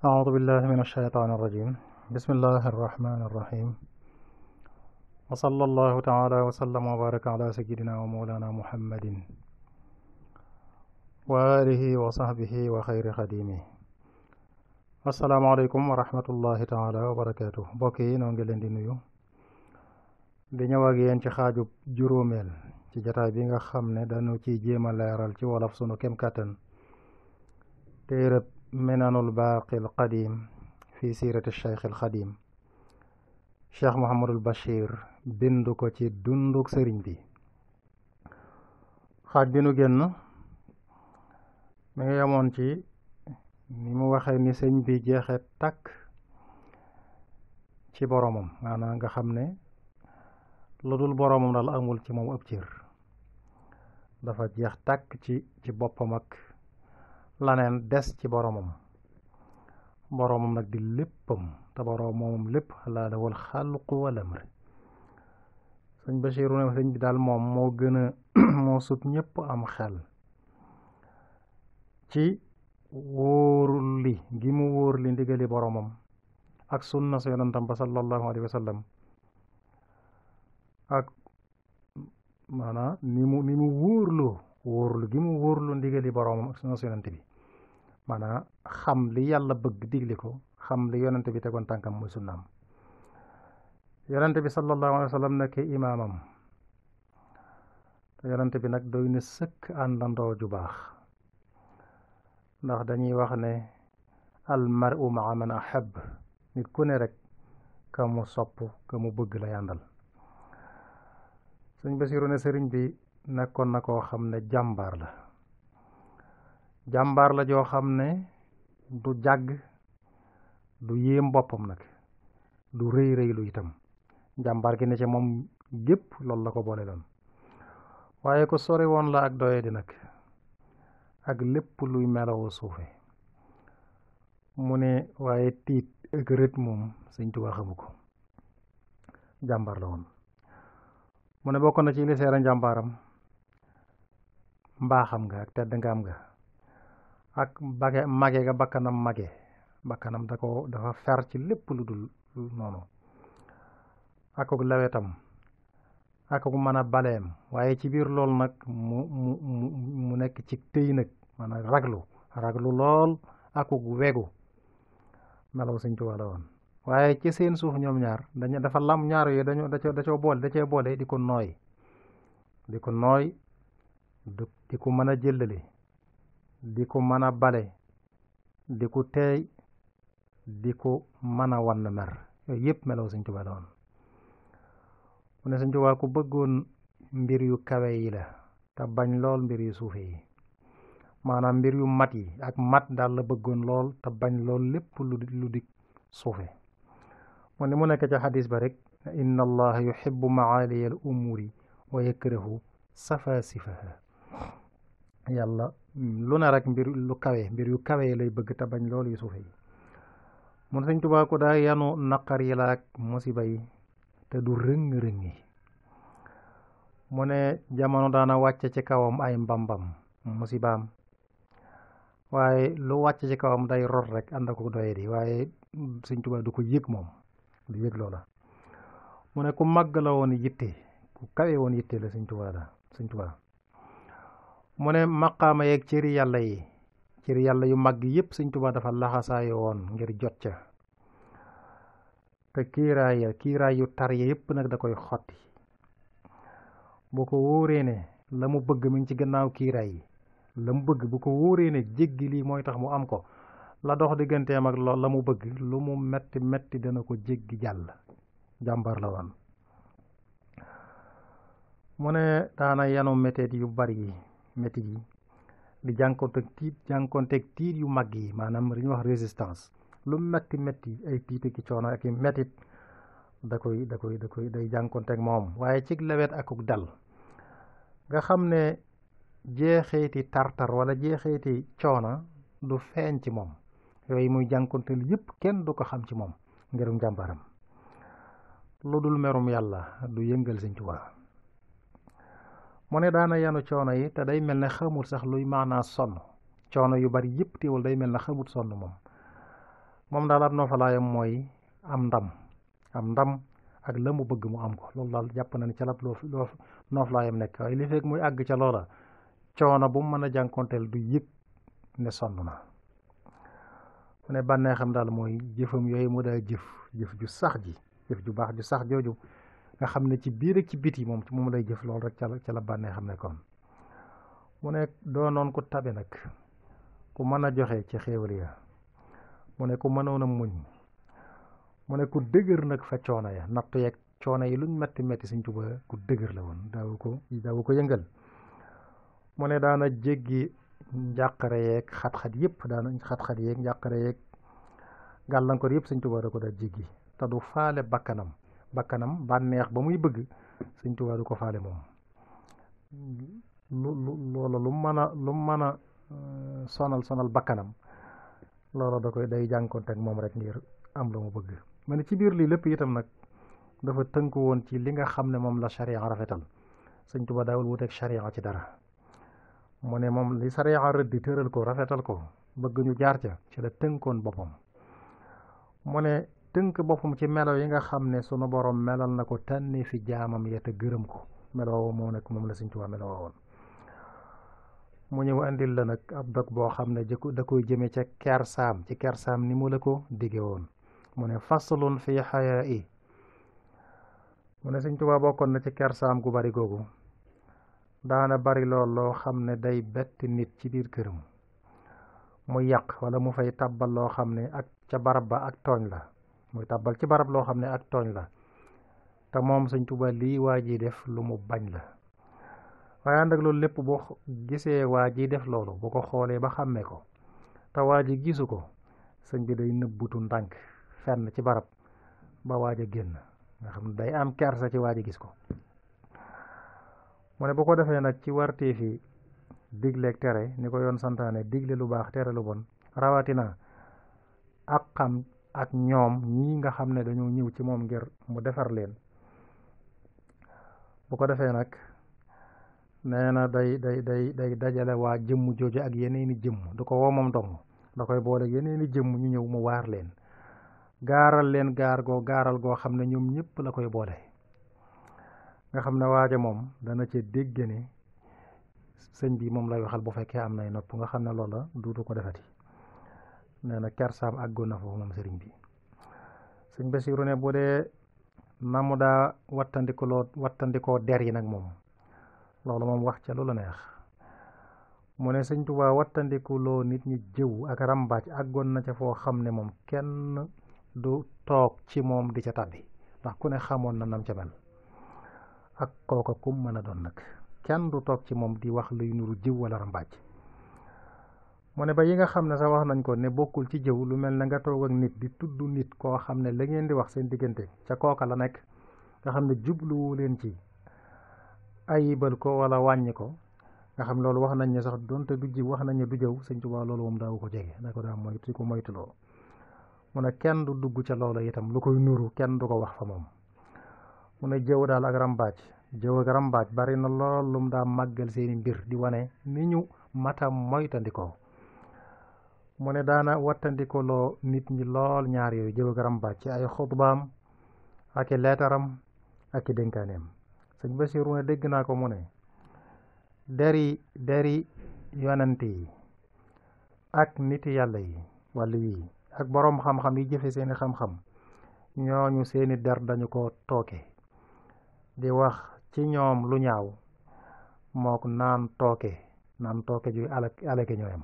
أعوذ بالله من الشيطان الرجيم بسم الله الرحمن الرحيم وصلى الله تعالى وسلم وبارك على سيدنا ومولانا محمد وآله وصحبه وخير خديمه السلام عليكم ورحمة الله تعالى وبركاته بوكي نونغي لين دي نيو di ñëw ak yéen ci xaaju juróomeel ci jataay bi nga xam ne dañu ciy jéema leeral ci wolof sunu kem kàttan téereb minanul baaqil qadim fi siirati cheikh al xadim cheikh Mouhamadul Bachir bind ko ci dunduk sëriñ bi xaaj bi nu génn mi ngi yemoon ci ni mu waxee ni sëñ bi jeexe takk ci boromam maanaam nga xam ne lu dul boromam daal amul ci moom ab cër dafa jeex tàkk ci boppam ak laneen des ci boromam nag di léppam te boromam lépp laa dawal xalqu wal amr sëñ Basiiru ne sëñ bi daal moom moo gën a moo sut ñëpp am xel ci wóorul li gi mu wóor li ndigali boromam ak sunna su yonentam ba sallallahu alayhi wa sallam ak maanaam ni mu wóorlu gi mu wóorlu ndigali boroomam ak sunna yonent bi maanaam xam li yàlla bëgg digli ko xam li yonent bi tegoon tànkam muy sunnaam yonent bi sallallahu alayhi wa sallam nekk imaamam te yonent bi nag doy na sëkk àndandoo ju baax ndax dañuy wax ne al mar'u ma'a man ahab nit ku ne rek ka mu sopp ka mu bëgg la yàndal sëñ Basiiru ne sëriñ bi nekkoon na koo xam ne jàmbaar la joo xam ne du jàgg du yéem boppam nag du rëy rëylu itam jàmbaar gi ne ci moom gépp loolu la ko boole loon waaye ko sori woon la ak doye di nag ak lépp luy melawoo suufe mu ne waaye tiit ak rët moom sëñ Tuubaa xamu ko jàmbaar la woon mu ne bokk na ci li seera njàmbaaram mbaaxam nga ak tedd nga am nga ak mage ga bakkanam dafa fer ci lépp lu dul noonu akuk lewetam akuk mën a baleem waaye ci biir loolu nag mu nekk ci tëy nag maanaam raglu lool akuk wegu melaw Sëñ Tuubaa la woon waaye ci seen suuf ñoom ñaar dafa lam ñaar yooyu da cee boole di ko nooy di ko mën a jëllale di ko mën a bale di ko teey di ko mën a wan mer yooyu yëpp melaw Sëñ Tuubaa la woon mu ne Sëñ Tuubaa ku bëggoon mbir yu kawe yi la te bañ lool mbir yu suufe yi maanaam mbir yu mat yi ak mat daal la bëggoon lool te bañ lool lépp lu di suufe mu ne mu nekk ca xadis ba rek inna allaha yuhibbu maaliya al umuri wa yakrahu safasifaha yàlla lu ne rek mbir yu kawe lay bëgg te bañ loolu yu suufe yi mun Sëñ Tuubaa ko daa yanu naqar yi la ak musiba yi te du rëng-rëngi mu ne jamono daana wàcce ci kawam ay mbambam musibaam waaye lu wàcce ci kawam day rot rek ànd ko doye di waaye Sëñ Tuubaa du ko yëg moom du yëg loola mu ne ku màgg la woon yitte ku kawe woon yitte la Sëñ Tuubaa mu ne maqaama yeeg cëri yàlla yu màgg yëpp Sëñ Tuubaa dafa laxasaayo woon ngir jot ca te kiiraay yu tar ya yëpp nag da koy xotti bu ko wóoree ne la mu bëgg mi ngi ci gannaaw kiiraay yi la mu bëgg bu ko wóoree ne jéggi lii mooy tax mu am ko la dox digganteem ak lool la mu bëgg lu mu metti dana ko jéggi jàll jàmbar la woon mu ne daana yanu métit yu bari yi métit yi di jànkonteeg tiit yu mag yi maanaam li ñuy wax résistance lu metti ay tiit ki coono ak i métit day jànkonteeg moom waaye ci lewet akuk dal nga xam ne jeexeeti tartar wala jeexeeti coono du feeñ ci moom yooyu muy jànkonteel yëpp kenn du ko xam ci moom ngirum jàmbaram lu dul merum yàlla du yëngal Sëñ Tuubaa mu ne daana yanu coono yi te day mel ne xamul sax luy maanaa sonn coono yu bari yëpp teewul day mel ne xamut sonn moom moom daal ab noofalaayam mooy am ndam ak la mu bëgg mu am ko loolu daal jàpp na ni ca la nooflaayam nekk waaye li fekk muy àgg ca loola coono bu mu mën a jànkonteel du yëg ne sonn na mu ne bànneexam daal mooy jëfam yooyu mu daa jëf ju sax ji jëf ju baax ju sax jooju nga xam ne ci biir ak ci biti moom lay jëf loolu rek ca la bànneexam nekkoon mu ne doonoon ku tabe nag ku mën a joxe ci xéewal ya mu ne ku mënoon a muñ mu ne ku dëgër nag fa coono ya natt yeeg coono yi luñ metti metti Sëñ Tuubaa ku dëgër la woon daawu ko yëngal mu ne daana jéggi njàqare yeeg xat-xat yëpp daana xat-xat yeeg njàqare yeeg gàllankoor yëpp Sëñ Tuubaa da ko daa jéggi te du faale bakkanam bànneex ba muy bëgg Sëñ Tuubaa du ko faale moom loola lu mën a sonal bakkanam loola da koy day jànkoonte ak moom rek ngir am lu mu bëgg ma ne ci biir lii lépp itam nag dafa tënku woon ci li nga xam ne moom la sharia rafetal Sëñ Tuubaa daawul wuteeg sharia ci dara mu ne moom li sharia rëddi tëral ko rafetal ko bëgg ñu jaar ca ci la tënkoon boppam mu ne tënk boppam ci melo yi nga xam ne sunu borom melal na ko tànni fi jaamam ya te gërëm ko meloo moo nekk moom la Sëñ Tuubaa meloo woon mu ñëw andil la nag ab dog boo xam ne da koy jëme ca kersaam ni mu la ko dige woon mu ne faslun fi xayaa i mu ne Sëñ Tuubaa bokkoon na ci kersaam gu bari googu daana bari lool loo xam ne day bett nit ci biir këram mu yàq wala mu fay tàbbal loo xam ne ak ca barab ba ak tooñ la muy tàbbal ci barab loo xam ne ak tooñ la te moom Sëñ Tuubaa lii waa ji def lu mu bañ la waaye ànd ak loolu lépp boo gisee waa ji def loolu bu ko xoolee ba xàmmee ko te waa ji gisu ko sëñ bi day nëbbutu ndànk fenn ci barab ba waaj a génn nga xam ne day am kersa ci waa ji gis ko mu ne bu ko defee nag ci warteefi digleeg tere ni ko yoon santaane digle lu baax tere lu bon rawatina ak xam ak ñoom ñii nga xam ne dañoo ñëw ci moom ngir mu defar leen bu ko defee nag nee na day dajale waa jëmm jooju ak yeneeni jëmm du ko woo moom dong da koy boole yeneeni jëmm ñu ñëw mu waar leen gaaral leen gaaral goo xam ne ñoom ñëpp la koy boole nga xam ne waaja moom dana ca dégg ne sëñ bi moom lay waxal bu fekkee am nay nopp nga xam ne loola duutu ko defati nee na kersaam àggoon na foofu moom sëriñ bi sëñ Basiiru ne bu dee na mu daa wattandikoo der yi nag moom loolu moom wax ca lu la neex mu ne Sëñ Tuubaa wattandikuloo nit ñi jëw ak rambaaj àggoon na ca foo xam ne moom kenn du toog ci moom di ca tàbbi ndax ku ne xamoon na nam ca mel ak kooka kum mën a doon nag kenn du toog ci moom di wax luy nuru jëw wala rambaaj mu ne ba yi nga xam ne sax wax nañ ko ne bokkul ci jëw lu mel ne nga toog ak nit di tudd nit koo xam ne la ngeen di wax seen diggante ca kooka la nekk nga xam ne jubluwu leen ci ayibal ko wala wàññi ko nga xam loolu wax nañ ne sax donte du ji wax nañ ne du jëw Sëñ Tuubaa loolu moom daawu ko jege da ko daa moytu ko moytuloo mu ne kenn du dugg ca loola itam lu koy nuru kenn du ko wax fa moom mu ne jëw daal ak rambaaj bari na lool lum daa màggal seeni mbir di wane ni ñu matam moytandikoo mu ne daana wattandikoloo nit ñi lool ñaar yooyu jëw ak rambaaj ci ay xutbaam ak i leetaram ak i dénkaaneem sëñ Basiiru ne dégg naa ko mu ne deri yonante yi ak niti yàlla yi wàllu yi ak boroom xam-xam yi jëfe seeni xam-xam ñooñu seeni der dañu ko tooke di wax ci ñoom lu ñaaw mook naan tooke ju alake ñooyam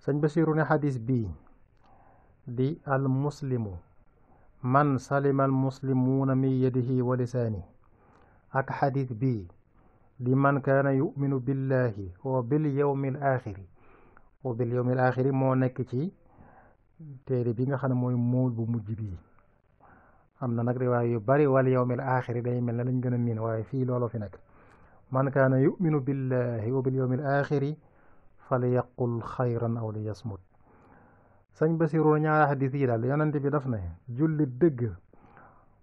sëñ Basiiru ne xadis bii di al muslimu man salima al muslimuuna min yadihi wa lisaani ak xadis bii di man kaana yuminu billahi wa bil yawmil axiri moo nekk ci téere bi nga xam ne mooy mool bu mujj bii am na nag riwaay yu bari wal yawmil axiri day mel ne lañ gën a miin waaye fii looloo fi nekk man kaana yuminu billahi wa bil yawmil axiri falyaqul xayran aw liyasmut sëñ Basiru ñaari xadis yi daal yonent bi daf ne jullit dëgg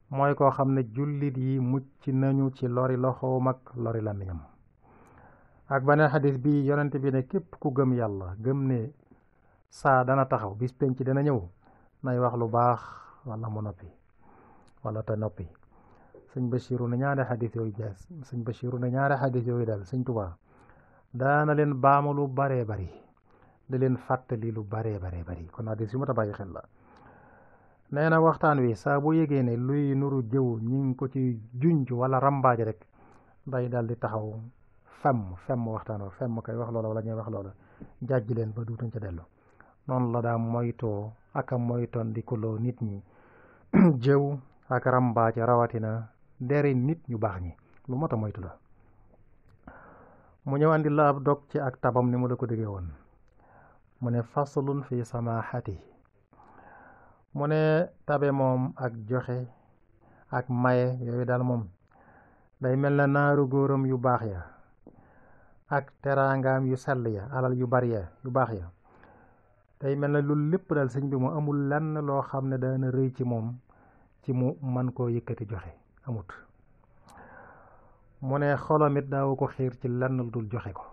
mooy koo xam ne jullit yi mucc nañu ci lori loxoom ak lori làmmiñam ak beneen xadis bi yonent bi ne képp ku gëm yàlla gëm ne saa dana taxaw bis penc dana ñëw nay wax lu baax wala mu noppi wala te noppi sëñ Bachiru ne ñaari xadis yooyu jees sëñ Bachiru ne ñaari xadis yooyu daal sëñ Tuubaa daana leen baamu lu baree bari di leen fàttali lu baree baree bari kon xadis yu ma ta bàyyi xel la nee na waxtaan wi saa bu yégee ne luy nuru jëw ñi ngi ko ci junj wala rambaaj rek day daal di taxaw femm waxtaan wa femm kay wax loola wala ñuy wax loola jàjj leen ba duutuñ ca dellu noonu la daa moytoo ak a moytoon di kuloo nit ñi jëw ak rambaaj rawatina deri nit ñu baax ñi lu mot a moytu la mu ñëw andi la ab dog ci ak tabam ni mu la ko déggee woon mu ne faslun fi samahati mu ne tabe moom ak joxe ak maye yooyu daal moom day mel na naaru góoram yu baax ya ak teraangaam yu sell ya alal yu bari ya yu baax ya day mel na loolu lépp daal sëñ bi mu amul lenn loo xam ne dana rëy ci moom ci mu man koo yëkkati joxe amut mu ne xolam it daawu ko xiir ci lenn lu dul joxe ko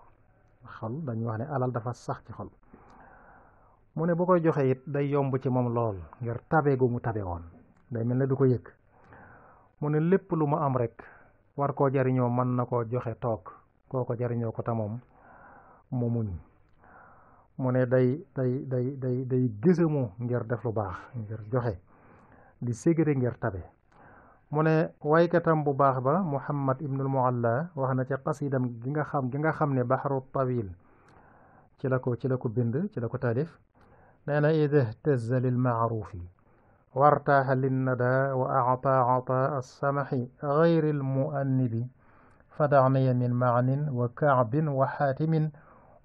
xol dañuy wax ne alal dafa sax ci xol mu ne bu koy joxe it day yomb ci moom lool ngir tabe gu mu tabe woon day mel ne du ko yëg mu ne lépp lu mu am rek war koo jariñoo mën na koo joxe toog koo ko jariñoo ko tamoom mu muñ mu ne day gësamu ngir def lu baax ngir joxe di ségare ngir tabe mu ne waykatam bu baax ba Muhammad ibnul Mualla wax na ca qasidam gi nga xam ne Baxru Tawil ci la ko bind ci la ko taalif nee na ida htazza lil maarufi wartaaxa linnada wa aata ataa alsamaxi gayri almuannibi fadaniya min maanin wa kaabin wa xaatimin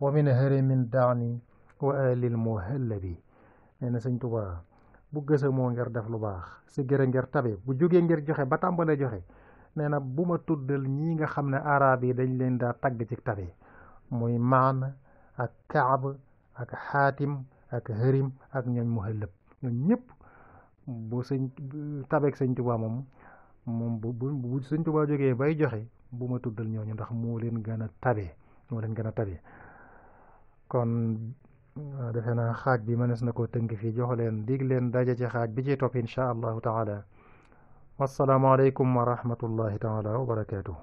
wa min hërimin daani wa alil muhallabi nee na sëñ Tuubaa bu gësamoo ngir def lu baax si gërë ngir tabe bu jógee ngir joxe ba tàmbalee joxe nee na bu ma tuddal ñi nga xam ne arab yi dañ leen daa tagg ci tabe muy maan ak kaab ak xaatim ak hërim ak ñooñ muhallab ñooñ ñëpp bu tabeek sëñ Tuubaa moom bu sëñ Tuubaa jógee bay joxe bu ma tuddal ñooñu ndax moo leen gën a tabe kon defe naa xaaj bi mënees na koo tënk fii jox leen dig leen daje ci xaaj bi ci topp insha allahu taala wassalaamu aleykum wa rahmatullahi taala wa barakaatuh